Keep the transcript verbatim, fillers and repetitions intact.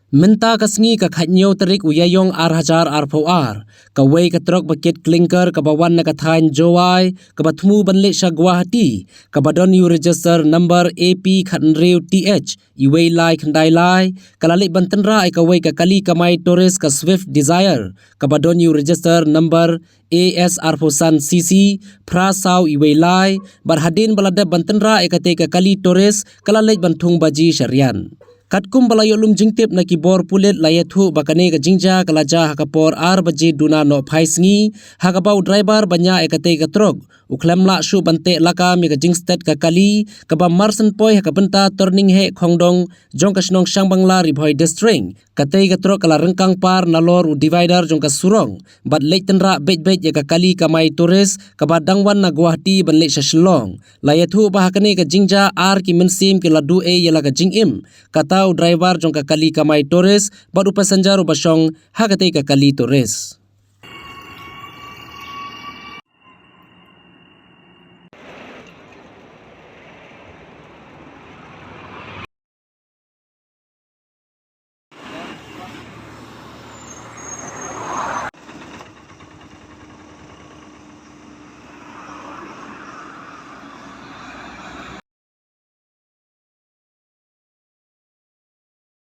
Mynta ka sngi ka khatnyo tarik u Ïaïong ar hajar arphew ar, kawei ka trok ba kit klinker kaba wan na ka thaiñ Jowai, kaba thmu ban leit sha Guwahati, kaba don ïa u register number A P khathynriew T H, iwei lai khyndai lai, ka la leit ban tynrah ïa kawei ka kali kamai tourist ka Swift Desire, kaba don ïa u register number A S arphew san C C, phra saw iwei lai, bad hadien ba la dep ban tynrah ïa katei ka kali tourist, ka la leit ban thung baji sha rian. Katkum ba la ïoh lum jingtip na ki bor pulit la ïathuh ba kane ka jingjia ka la jia ha ka por ar baje duna nohphai sngi, ha kaba u driver ba ñiah ïa katei ka trok, u khlem lah shuh ban teh lakam ïa ka jingstet ka kali, kaba marshen poi ha ka bynta turning heh Khongdong, jong ka shnong Shangbangla Ri Bhoi District. Katei ka trok ka la ryngkang par nalor u divider jong ka surok, bad leit tynrah beit beit ïa ka kali kamai tourist, kaba dang wan na Guwahati ban leit sha Shillong. La ïathuh ba ha kane ka jingjia ar ki mynsiem ki la duh ei ïa la ka jingim, kata u driver jong ka kali kamai tourist, bad u passenger uba shong ha katei ka kali tourist.